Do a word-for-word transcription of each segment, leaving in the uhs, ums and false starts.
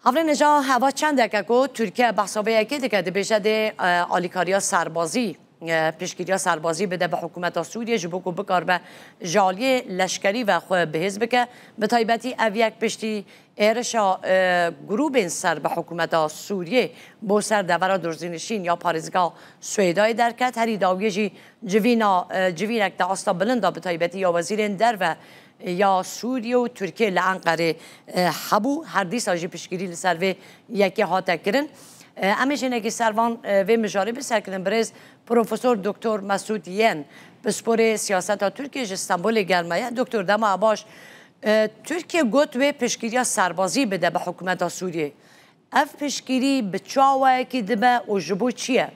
Hevrêne ja heva çendeke ku Tirkiye behsa vê yekê dike, dibêje dê, e, alîkariya serbazî, e, piştgiriya serbazî bide bi hikûmeta Sûriyê ji bo ku bikaribe ji aliyê leşkerî ve xwe bihêz bike. Bi taybetî ev yek piştî êrişa, e, grûbên ser bi hikûmeta Sûriyê bo ser devera durzînişîn ya parêzgeha Swêdayê derket. Herî dawiyê jî civîna, e, civînek di asta bilind de bi taybetî ya wezîrên derve ya Sûriye û Tirkiye li Enqerê, e, hebû. Her dîsa jî piştgirî li ser vê yekê hate kirin. E, em ê jî hinekî ser van, e, vê mijarê bisekinin. Birêz Profesor Doktor Mesûd Yen, pisporê siyaseta Tirkiye ji Stenbolê gel me ye. Doktor, dema baş. E, Tirkiye got wê piştgiriya serbazî bide bi hikûmeta Sûriyê. Ev piştgirî bi çi awayekî dibe û ji bo çi ye?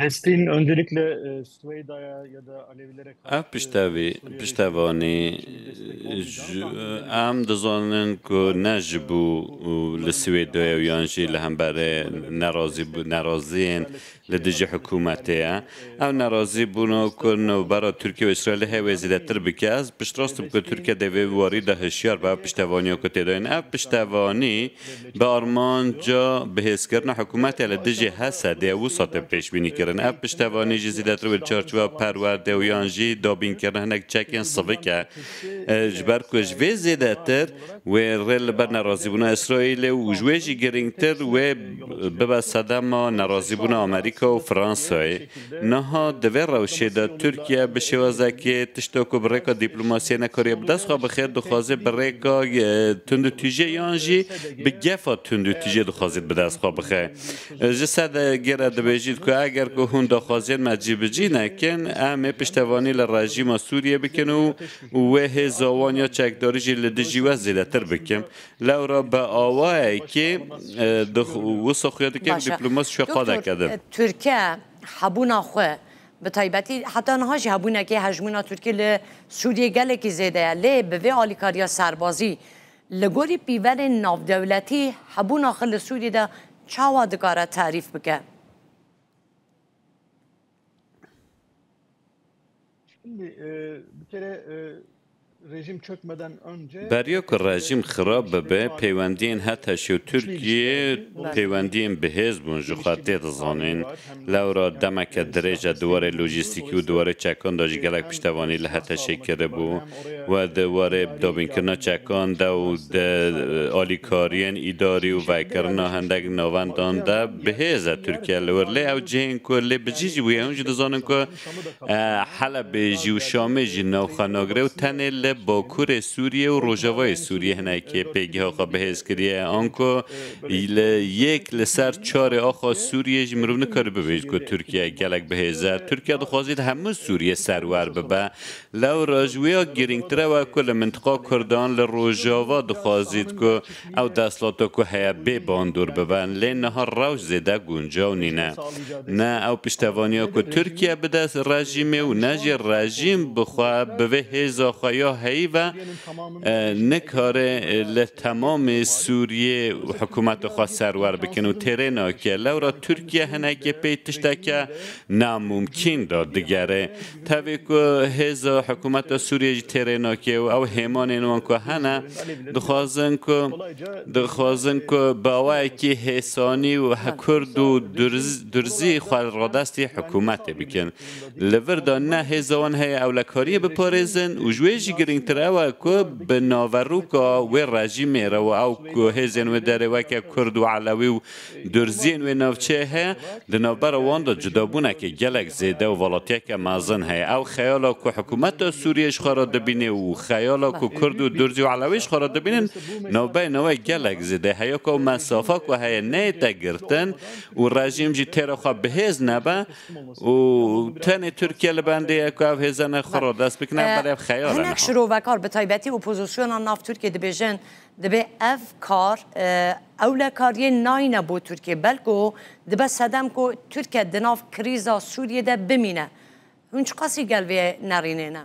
Destîn, öncelikle, e, Süveyda'ya ya da Alevilere karşı Ev piştevî, Suriye'deki piştevanî, Türkiye'deki destek olmayacağını ji, tahmin ediyorum. Em dizanin ku ne ji bo, û, li Swêdayê û yan jî li hemberê nerazî bû-, neraziyên li dijî hikûmetê ye. Ev nerazîbûna ku navbera Tirkiye û Îsraîlê heye wê zêdetir bike. Ez piştrast im ku Tirkiye dê vê warî de hişyar be ev piştevaniya ku tê dayîn. Ev piştevanî bi armanca bihêzkirina hikûmetê li dijî Hesedê wisa tê pêşbînî kirin. Ev piştevanî jî zêdetir wê li çarçoveya perwerdê û yan jî dabînkirina hinek çekên sivik e. E, ji ber ku ji vê zêdetir wê rê li ber nerazîbûna Îsraîlê û ji wê jî girîngtir wê bibe sedema nerazîbûna Amerîka û Fransayê. Niha di vê rewşê de Tirkiye bi şêwazekê tişta ku bi rêka dîplomasiyê nekariye bi dest xwe bixe, dixwaze bi rêka, e, tundûtîjê yan jî bi gefa tundûtîjê dixwaze bi dest xwe bixe. E, ji sedegê re dibêjît ku eger ku hûn daxwaziyên me cîbicî nekin, em ê piştevanî li rejîma Sûriyê bikin û, û wê hêza wan ya çekdarî jî li dijî we zêdetir bikin. Lewra bi awayekê, e, dix-, wisa xuya dikin, Baş e. Dîplomat şuxa Doktor, deke din. e, Tirkiye hebûna xwe, bi taybetî heta niha jî hebûnekê hejmûna Tirkiye li Sûriyê gelekî zêde ye. Lê bi vê alîkariya serbazî, li gorî pîverên navdewletî hebûna xwe li Sûriyê de çawa dikare tarîf bike? Şimdi, e, bir kere, e, rejim çökmeden önce Beriya ku rejîm xirab bibe, peywendiyên HTŞ û Tirkiye peywendiyên bihêz bûn, ji xwe tê dizanin. Lewra demeke dirêj e di warê lojîstîkî û di warê çekan de jî gelek piştevanî li HTŞê kiribû. We di warê dabînkirina çekan de û di, e, alîkariyên îdarî û vekirina hindek navendan de bihêz e Tirkiye li wir. Lê ew cihên ku lê bijî jî bûye, hûn jî dizanin ku, e, Helebê jî û Şamê jî navxwe nagire û tenê li Bakurê Sûriyê û Rojavayê Sûriyê hinekê pêgeha xwe bihêz kiriye. Anku li yek li ser çarê axa Sûriyê jî mirov nikare bibêjit ku Tirkiye gelek bihêz e. Tirkiye dixwazît hemû Sûriyê serwer bibe. Lewra ji wê ya girîngtir ew e ku li mintiqa Kurdan li Rojava dixwazît ku ew desthilata ku heye bê bandor bibin, lê niha rewş zêde guncaw nîne. Ne ew piştevaniya ku Tirkiye bide rejîmê û ne jî rejîm bi xwe, bi vê hêza xwe ya heyî ve, e, nikare, e, li temamê Sûriyê û hikûmeta xwe serwer bikin û têrê nake. Lewra Tirkiye hinekê pê tişteke namumkîn de digere. Tevî ku hêza hikûmeta Sûriyê jî têrê nake û ew hêmanên wan ku hene, dixwazin ku, dixwazin ku bi awayekî hêsanî û he-, Kurd û Durz-, Durzî xwe radestî hikûmetê bikin. Li vir de ne hêza wan heye ewlekariyê biparêzin û ji wê jî girîngtir ew e ku bi naverûka wê rejîmê re û ew ku hêzên wê derê weke Kurd û Elewî û Durziyên wê navçeyê heye, di navbera wan de cudabûneke gelek zêde û velatiyeke mezin heye. Ew xeyala ku hikûmeta Sûriyê ji xwe re dibîne û xeyala ku Kurd û Durzî û Elewî ji xwe re dibînin, navbeyna wê gelek zêde heye ku ew mesafa ku heye neyête girtin û rejîm jî têra xwe bihêz nebe û tenê Tirkiye li bendê ye ku ev hêzane xwe radest bikine, E, belê ev xeyal e hinek niha. Şirovekar, bi taybetî opozisyona nav Tirkiye dibêjin, Dibê ev kar, e, ewlekariyê nayne bo Tirkiye, belko dibe sedem ku Tirkiye di nav krîza Sûriyê de bimîne. Hûn çiqasî gel vê nerînê ne?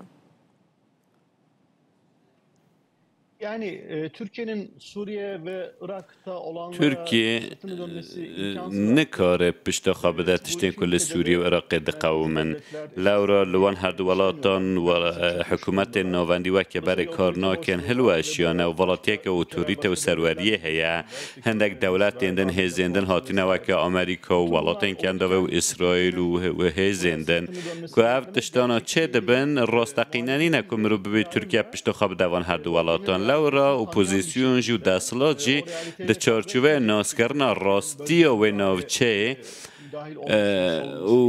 Yani e, Türkiye'nin Suriye ve Irak'ta olanlara Tirkiye sırtını dönmesi e, imkansız. Nikare pişta xwe bide tiştên ku li Sûriye û Iraqê diqewimin. Lewra li wan her du welatan we, e, hikûmetên navendî weke berê kar nakin, hilweşiyane û welatiyeke otorîte û serweriyê heye. Hindek dewletên din, hêzên din hatine weke Amerîka û welatên Kendavê û Îsraîl û, û hêzên din. Ku ev tiştana çê dibin, rasteqîne nîne ku mirov bibê Tirkiye pişta xwe bide van her du welatan. Lewra opozîsyon jî û desthilat jî di çarçoveya naskirina rastiya wê navçeyê, e, û,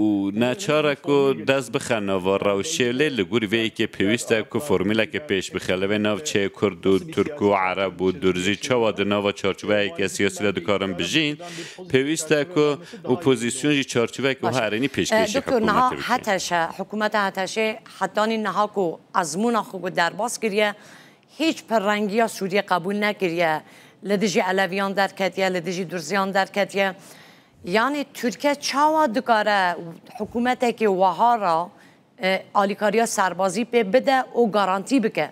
û neçar e ku dest bixe nava rewşê, lê li gorî vê yekê pêwîst e ku formûleke pêş bixe. Li vê navçeyê Kurd û Tirk û Ereb û Durzî çawa di nava çarçoveyeke siyasî de dikarin bijîn, pêwîst e ku opozîsyon jî çarçoveyeke wiha erênî pêşkêşî hikûmetê bike. Doktor, niha HTŞ, hikûmeta HTŞê hetanî niha ku ezmûna xwe ku derbas kiriye, hîç pirrengiya Sûriyê qebûl nekiriye. Li dijî Eleviyan derketiye, li dijî Durziyan derketiye. Yanî Tirkiye çawa dikare hikûmetekî wiha re, e, alîkariya serbazî pê bide û garantî bike?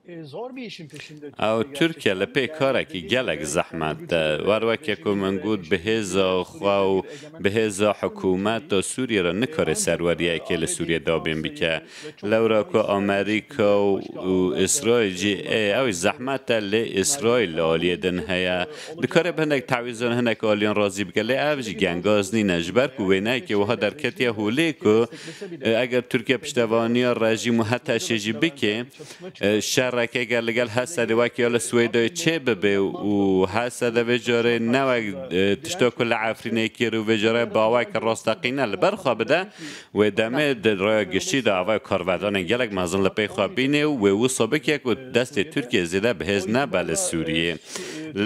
E, zor bir işin peşinde Ew Türkiye. Tirkiye li pê karekî gelek zehmet e. Wer weke ku min got, bi hêza xwe û bi hêza hikûmeta Sûriyê re nikare serweriyekê li Sûriyê dabîn bike. Lewra ku Amerîka û, û Îsraîl jî ê, ew zehmet e, lê Îsraîl li aliyê din heye. Dikare bi hinek tawîzan hinek aliyan razî bike, lê ev jî gengaz nîne. Ji ber ku wêneyekê wiha derketiye holê ku, e, eger Tirkiye piştevaniya rejîm û HTŞê jî bike, e, şereke eger li gel HSDê wek ya li Swêdayê çê bibe û HSD vê carê ne wek, e, tişta ku li Efrînê kir û vê carê bi awayeke rasteqîne li ber xwe bide, wê demê di raya giştî de ava karvedanên gelek mezin li pey xwe bîne û wê wisa bike ku destê Tirkiye zêde bi hêz nebe li Sûriyê.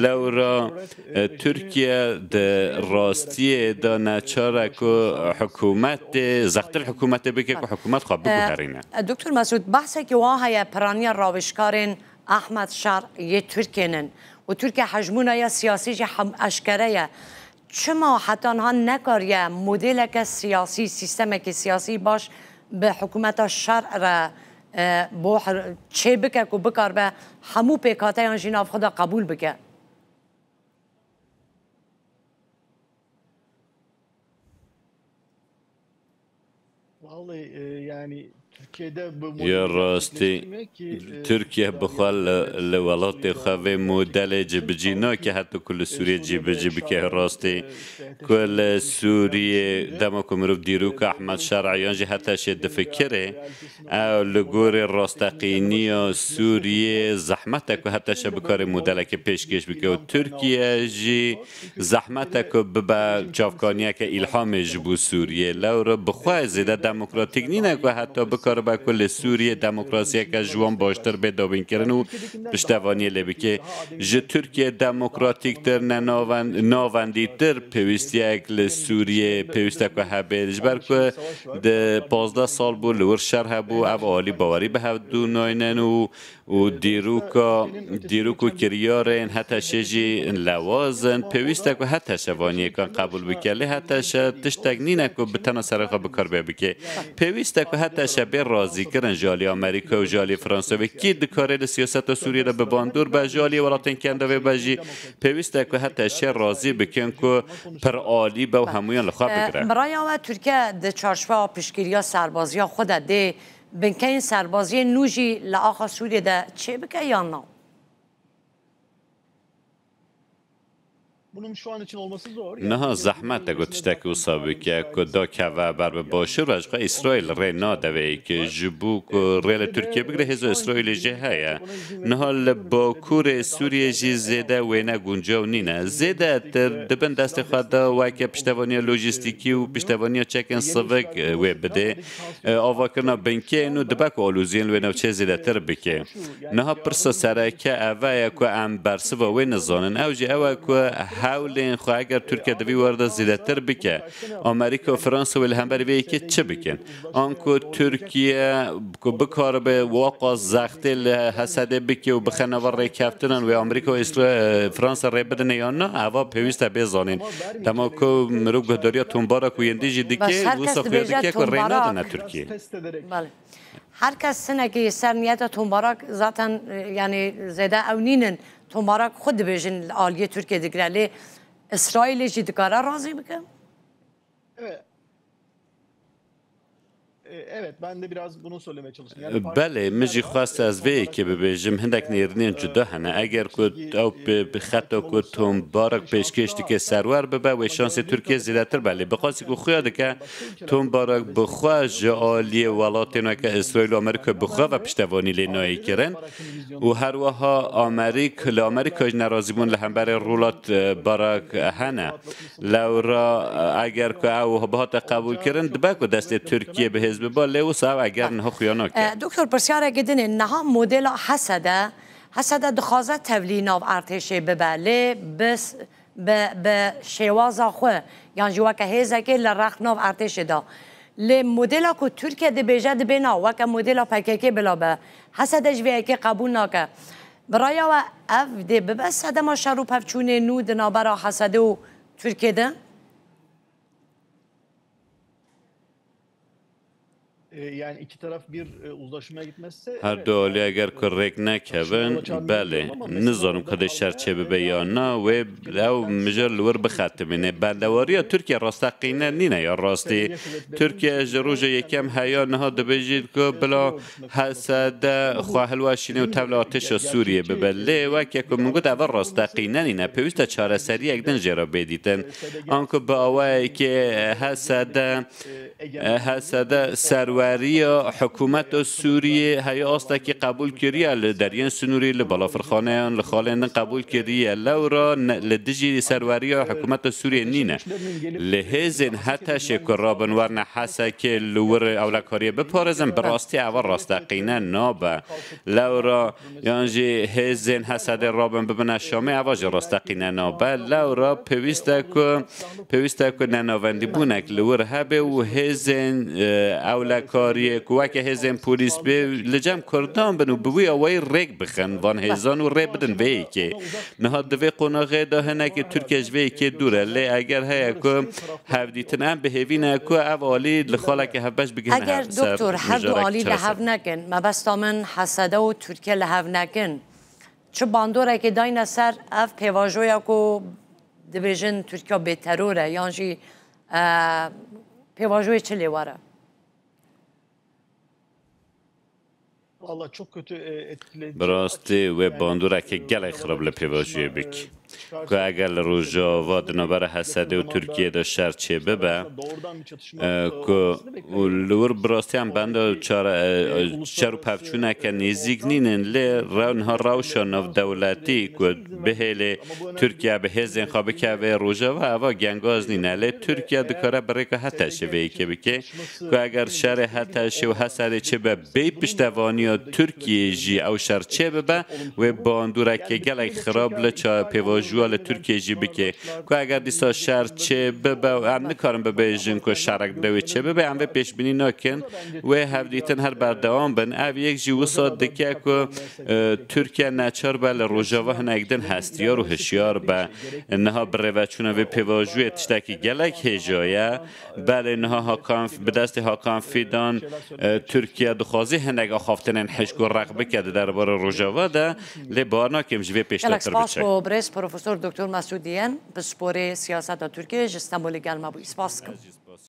Lewra, e, Tirkiye di rastiyê de neçar e ku hikûmetê, zextil hikûmetê bike ku hikûmet xwe biguherîne. E, Doktor Mesûd, behsekî wa heye piraniya rawişkarên Ahmet Şer yê Tirkiyê nin û Tirkiye hejmûna ya siyasî jî hem eşkere ye. Çima heta niha nekariye modêleke siyasî, sîstemeke siyasî baş bi hikûmeta şer re, e, bo her-, çê bike ku bikarbe hemû pêkhateyan jî nav xwe de qebûl bike? Vallahi, e, yani Türkiye'de bu Ya modeli rastî, gerçekleştirmek ki, e, Tirkiye bi xwe li, li welatê xwe vê modelê cibicî nake, heta ku li Sûriyê cibicî bike. Rastî ku li Sûriyê dema ku mirov dîroka Ehmed Şer'a yan jî HTŞê difikire, ew li gorî rasteqîniya Sûriyê zehmet e ku HTŞ bikare modeleke pêşkêş bike û Tirkiye jî zehmet e ku bibe çavkaniyeke îlhamê ji bo Sûriyê. Lewra bi xwe zêde demokratîk nîne ku heta bikaribe ku li Sûriyê demokrasiyeke ji wan baştir bê dabînkirin û piştevaniyê lê bike. Ji Tirkiye demokratîktir, ne naven-, navendîtir pêwîstiyek li Sûriyê pêwîst e ku hebe. Ji ber ku di pazdeh sal bû li wir şer hebû, ev alî bawerî bi hev dû naynin û û dîroka, dîrok û kiryarên HTŞê jî lewaz in. Pêwîst e ku HTŞ van yêkan qebûl bike, lê HTŞ tiştek nîne ku bi tena serê xwe bikaribe bike. Pêwîst e ku HTŞ bê razîkirin ji alî Amerîka û ji alî Fransa. Wê kî dikare li siyaseta Sûriyê de bi bandor be, ji alî welatên Kendavê be jî pêwîst e ku HTŞê razî bikin ku piralî be û hemûyan li xwe bigire. Bi raya we Tirkiye di çarçoveya piştgiriya serbaziya xwe de dê Binkeyên serbaziyên nû jî li axa Sûriyê de çêbike yan na? Bunun şu an için olması zor. Niha zehmet e ku tiştekî wisa bike, ku dakeve ber bi Başûr ve ji xwe Îsraîl rê nade vê yekê, ji bo ku rê li Tirkiye bigire, hêza Îsraîlê jî heye. Niha li Bakurê Sûriyê jî zêde wêne guncaw nîne. Zêdetir di bin destê xwe de weke piştevaniya lojîstîkî û piştevaniya çekên sivik, e, wê bidê. E, avakirina binkeyên nû dibe ku aloziyên li wê navçeyê zêdetir bike. Niha pirsa sereke eve ye ku em bersiva wê nizanin. Ew jî ew e ku hewlên xwe eger Tirkiye di vî warê de zêdetir bike, Amerîka û Fransa wê li hemberî vê yekê çi bikin? Anku Tirkiye ku bikaribe waqas zextê li Hesedê bike û bixe nava rêkeftinan wê Amerîka û Îsra-, Fransa rê bidine yan na, eva pêwîst e bê zanîn. Dema ku mirov guhdariya tombarak û yên dî jî dike, Bes her kes wisa xuya dibêje dike ku rê tombarak. Nadine Tirkiye. Belê. Her kes hinekî ser niyeta tombarak zaten, e, yani zêde ew nînin. Tombarak xwe dibêjin li aliyê Tirkiye digire. Lê Îsraîlê jî dikare razî bike? Evet. E, evet, ben de biraz bunu söylemeye çalıştım. Yani Belê, min jî xwest ez vê yekê bibêjim, hindek nêrînên cuda hene. Eger ku ew bi, bi xeta ku tombarak pêşkêş dike serwer bibe, wê şansê Tirkiye zêdetir be. Lê bi qasî ku xuya dike tombarak bi xwe ji aliyê welatên weke Îsraîl û Amerîka bi xwe ve piştevanî lê nayê kirin. Û her wiha Amerîk-, li Amerîka jî nerazî bûn li hemberî Rûlat, e, Barak hene. Lewra, e, eger ku ew bihate qebûlkirin, dibe ku destê Tirkiye bi hêz bibe, lê wisa ew eger niha xuya nake. E, Doktor, pirsyareke din e, niha modela Hesede, Hesede dixwaze tevlî nav artêşê bibe, lê bi s-, bi, bi şêwaza xwe, yan jî weke hêzekê li rex nav artêşê de. Lê modela ku Tirkiye dibêje dibê na, weke modela P K K bila be, Hesede ji vê yekê qebûl nake. Bi raya we ev dê bibe sedema şer û pevçûnê nû di navbera Hesede û Tirkiye de? E, yani iki taraf bir, e, uzlaşmaya gitmezse, Her evet, du alî eger ku rêk nekevin, belê, nizanim ku dê şer çê bibe ya na, wê ew mijar li wir bixetimîne. Bendewariya Tirkiye rasteqîne nîne ya rastî. Tirkiye ji roja yekem heya niha dibêjî ku bila Hesede xwe hilweşîne û tevla artêşa Sûriyê bibe. Lê weke ku min got, ev rasteqîne nîne. Pêwîst e çareseriyek din jê re bê dîtin. Anku bi awayekê Hesede E, Hesede serweriya hikûmeta Sûriyê heye astekî qebûl kiriye li deriyên sinûrî, li balafirxaneyan, li xalên din qebûl kiriye. Lewra ne, li dijî serweriya hikûmeta Sûriyê nîne. Li hêzên HTŞê ku rabin werne Hesekê li wir ewlekariyê biparêzin, bi rastî eva rasteqîne nabe. Lewra Yan jî hêzên Hesedê rabin bibine Şamê, eva jî rasteqîne nabe. Lewra pêwîst e ku, pêwîst e ku nenavendîbûnek li wir hebe û hêzên, e, ewlekariyê ku weke hêzên polîs bê li cem Kurdan bin û bi wî awayî rêk bixin van hêzan û rê bidin vê yekê. Niha di vê qonaxê de hinekî Tirkiye ji vê yekê dûr e. Lê eger heye ku hevdîtin em bi hêvî ne ku ev alî li xaleke hevbeş bigihine Eger hev-, ser doktor her du mijarek alî li çareser. Hev nekin, mebesta min Hesede û Tirkiye li hev nekin, çi bandorekê dayne ser ev pêvajoya ku dibêjin Tirkiye bêteror e, yan jî, e, pêvajoyê çi lê were? Vallahi çok kötü, e, etkileyici. Bi rastî wê bandoreke gelek xirab li pêvajoyê bik. Ku eger li Rojava di navbera Hesedê û Tirkiyê de şer çê bibe, e, ku û li wir bi rastî em benda çare, e, şer û pevçûneke nêzîk nînin, lê rew-, niha rewşa navdewletî ku bihêlê Tirkiye bi hêzên xwe bikeve Rojava, eva gengaz nîne. Lê Tirkiye dikare bi rêka HTŞê vê yekê bike. Ku eger şerê HTŞê û Hesedê çêbe bê piştevaniya Tirkiyê jî ew şer çê bibe, wê bandoreke gelek xirab li ça-, pêvajoya li Tirkiyê jî bike. Ku eger dîsa şer çê bibe, em nikarin bibêjin ku şerek dewê çê bibe, em vê pêşbînî nakin, wê hevdîtin her berdewam bin. Ev yek jî wisa dike ku, e, Tirkiye neçar be li Rojava hinek din hestiyar û hişyar be. Niha birêveçûna vê pêvajoyê tiştekî gelek hêja ye. Belê niha Hakan, bi destê Hakan Fidan, e, Tirkiye dixwaze hinek axaftinên hişk û req bike di derbarê Rojava de, lê bawer nakim ji vê Gelek pêşdatir spas biçe. Bo birêz Profesor Doktor Mesûd Diyen, pisporê siyaseta Tirkiye ji Stenbolê gel me bû. Spas dikim.